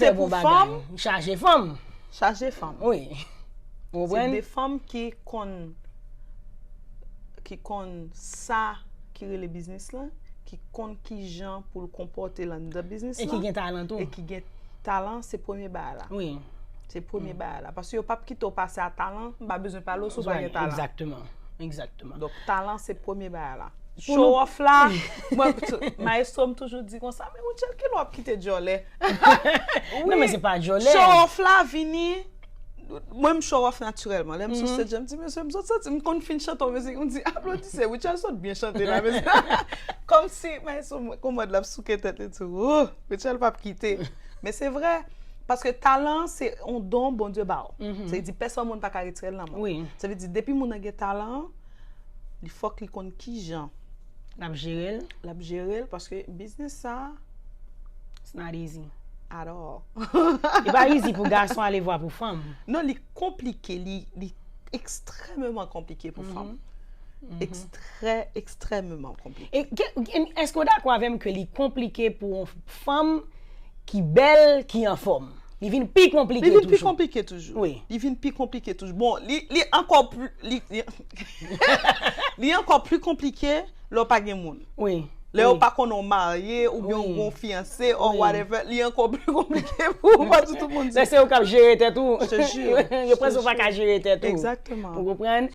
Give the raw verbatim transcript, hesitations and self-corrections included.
Trè bon bagay. Chaje fanm. Chaje fanm. Wi. Ou konprann? Se de fanm ki konn ki konn sa ki rele biznis lan, ki konn ki jan pou l konpòte l anndan biznis lan. E ki gen talan tou. E ki gen talan, se premye bagay la. Wi. Se premye bagay la. Paske yo p ap kite w pase a talan, m pa bezwen pale w si w pa gen talan. Egzakteman. Egzakteman. Donk, talan se premye bagay la. Show off la, mwen, maestro m toujou di konsa, men Rutshelle, kilè w ap kite djòlè? Non, men se pa djòlè. Show off la vini, mwen m show off natirèlman. Lè m sou stage, m di, mesye, m sot santi, m konn fin chante yon mizik, m di, aplodise, Rutshelle sot byen chante la, mesye. Kòmsi, maestro m, kòman l ap souke tèt li, di, oh, Rutshelle p ap kite. Men se vre, paske talan, se yon don Bondye ba w. Se di, pèsòn moun pa ka retire l nan men w. Wi. Sa vle di, depi moun nan gen talan, li fòk li konn kijan l ap jere l. L ap jere l, paske biznis sa, it's not easy. At all. Li pa easy pou gason ale vwa pou fanm. Non, li konplike, li, li ekstrèmeman konplike pou fanm. Ekstrè, ekstrèmeman konplike. E ke- en- èske w dakò avè m ke li konplike pou yon fanm ki bèl, ki anfòm? Li vin pi konplike Li vin pi toujou. konplike toujou. Wi. Li vin pi konplike toujou. Bon, li, li ankò pli, li, li, li ankò pli konplike lè w pa gen moun. Wi. Lè yo pa konnen w marye oubyen w gen yon fiyanse or whatever, li ankò pli konplike pou ou pa di tout moun di. Lè se ou k ap jere tèt ou. Yo prèske pa ka jere tèt ou. Egzakteman. Ou konprann?